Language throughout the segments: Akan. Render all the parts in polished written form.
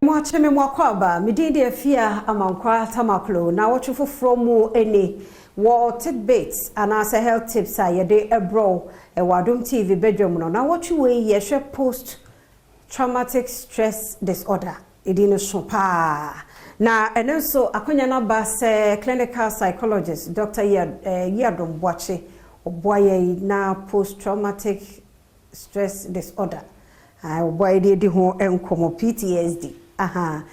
Mo akyɛ me mo akwaaba, me din de Afia Amankwaa Tamaklo. Nnawɔtwe foforɔ mu ni wɔ Tidbits anaasɛ Health Tips a yɛde brɛ wo wɔ Adom TV badwam no. Nnawɔtwe wei yɛhwɛ Post Traumatic Stress Disorder. Edin no so paa. Na ɛno nso akwanya no aba sɛ clinical psychologist Dr. Yiadom Boakye ɔboa yɛn na post traumatic stress disorder ɔboa yɛn de adi ho nkɔmmɔ, PTSD. Aha.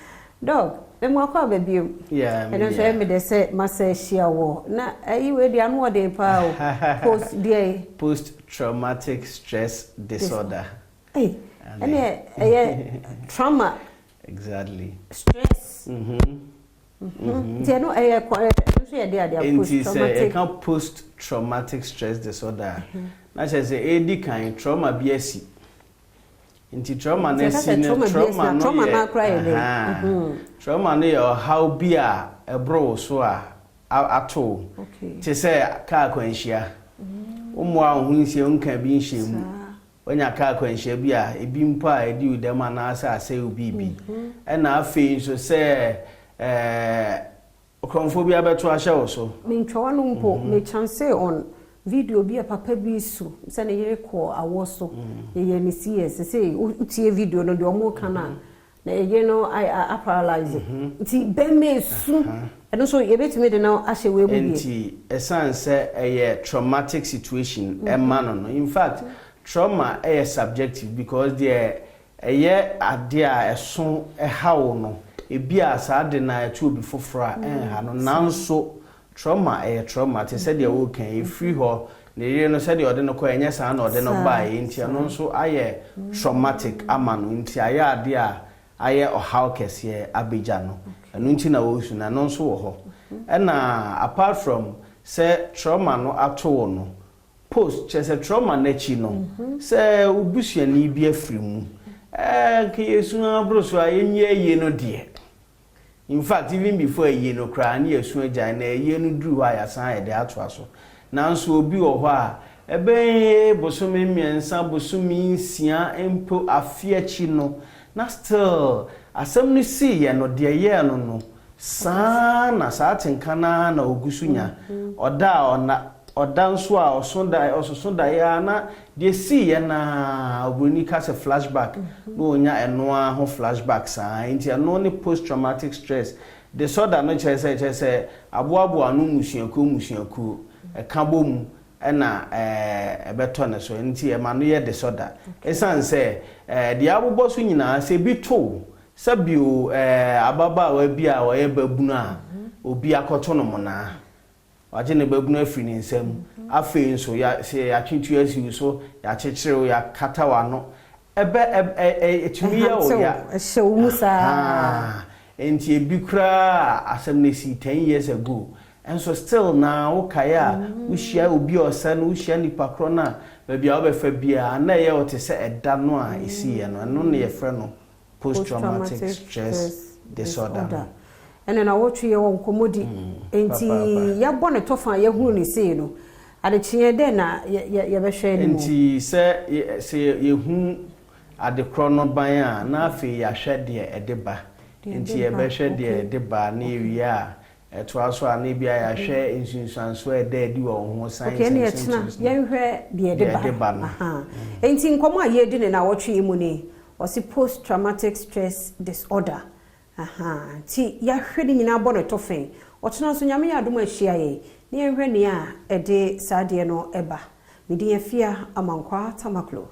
Doc, memu akɔ aba bio. Ɛno nso ɛyɛ me dɛ sɛ masa ahyia wɔ na ayi wei deɛ ano ɔden paa o. Post deɛ? Post traumatic stress disorder. Ɛy, ɛne ɛyɛ trauma. Stress. Nti ɛno ɛyɛ ɛno nso yɛ de adeɛ post traumatic. Nti sɛ ɛka post traumatic stress disorder, na kyerɛ sɛ ɛdi kan trauma bi asi. Nti trauma no asi no, trauma no yɛ ɔhaw bi a ɛboro wo so a ato te sɛ kaa akwanhyia. Wommoa wo ho nsie, nka bi nhyɛ mu, wanya kaa akwanhyia bi a ebi mpo a ɛdi wo dɛm anaasɛ asɛe wo biribi. Ɛna afei nso sɛ ɔkorɔmfoɔ bi abɛto ahyɛ wo so. Mentwawa no mpo, mechance on video bi a papa bi su sɛ ne yere kɔ awɔ so, yɛyɛ ne CS sɛ wotie video no deɛ ɔmo ka no a, na yɛyere no aparalyze, nti bɛrima esu. Ɛno nso yɛbɛtumi de no ahyɛ wei mu bi. Nti ɛsiane sɛ ɛyɛ traumatic situation ɛma no, in fact, trauma ɛyɛ subjective because deɛ ɛyɛ adeɛ a ɛso ɛha wo no, ebi a saa de na ɛto obi foforɔ a ɛnha no. Nanso trauma ɛyɛ trauma te sɛ deɛ wɔka efiri hɔ ne yere no, sɛdeɛ ɔde no kɔ, ɛnyɛ saa na ɔde no baeɛ, nti ɛno nso ayɛ traumatic ama no, nti ayɛ adeɛ a ayɛ ɔhaw kɛseɛ abɛgya no. Ɛno nti na wɔresu na ɛno nso wɔ hɔ. Ɛna apart from sɛ trauma no ato wo no, post kyerɛ sɛ trauma n'akyi no, sɛ wobusuani bi afiri mu, nka yɛsu aboro so a yɛnyɛ ayie no deɛ. In fact, even before ayie no koraa ne yɛsu agyae na ayie no duru hɔ a, yɛasan yɛde atoa so. Nanso obi wɔ hɔ a ɛbɛyɛ bosome 3, bosome 6, mpo afe akyi no, na still asɛm no siiɛ no, deɛ yɛɛ no saa na saa atenka naa na ogu so nya. Ɔda a ɔna ɔda nso a ɔso da, ɔsoso da yɛ a, na deɛ siiɛ naa oburoni ka sɛ flashback, na onya ɛnoa ho flashback saa. Nti ɛno ne post traumatic stress disorder no. Kyerɛ sɛ aboaboa no mmusuakuo mmusuakuo ɛka bɔ mu ɛna ɛbɛtɔ ne so, nti ɛma no yɛ disorder. Ɛsiane sɛ deɛ abobɔ so nyinaa, sɛ ebi to sɛbio ababaawa bi a ɔyɛ babunu a obi akɔto no monaa, wagye ne babunu afiri ne nsam. Afei nso ya sɛ yɛatwe tu asi wo so, yɛakyekyere wo, yɛakata w'ano, ɛbɛ ɛ ɛ ɛtumi yɛ wo ya. Ɛhyɛ wo mu saa. Nti ebi koraa asɛm no si 10 years ago, nso still na wokae a, wohyia obi a ɔsɛ no, wohyia nipa korɔ no a, baabi a wobɛfa biara na ɛyɛ wo te sɛ ɛda no a ɛsiiɛ no. Ɛno ne yɛfrɛ no post traumatic stress disorder no. Ɛna na wɔtwe yɛ wɔ nkɔmmɔdi, nti yɛabɔ ne tɔfa a yɛhunu ne sei no, adekyeɛ dɛn na yɛbɛhwɛ anim? Nti sɛ yɛhu adekorɔ no ban a, na afei yɛahwɛ deɛ ɛde ba. Nti yɛbɛhwɛ deɛ ɛde ba na yɛwie a, ɛtoa so a, na ebi a yɛahwɛ nsunsuansoɔ a ɛda adi wɔ wo ho, signs and symptoms. Yɛnhwɛ deɛ ɛde ba no. Nti nkɔmmɔ a yɛredi ne na wɔtwe yi mu ni, ɔsi post traumatic stress disorder. Nti yɛahwɛ ne nyinaa bɔ ne tɔfɛn. Ɔkyena nso Nyame yɛ adom ahyia yɛn na yɛnhwɛ nea ɛde saa adeɛ no ɛba. Mede Afia Amankwaa Tamaklo.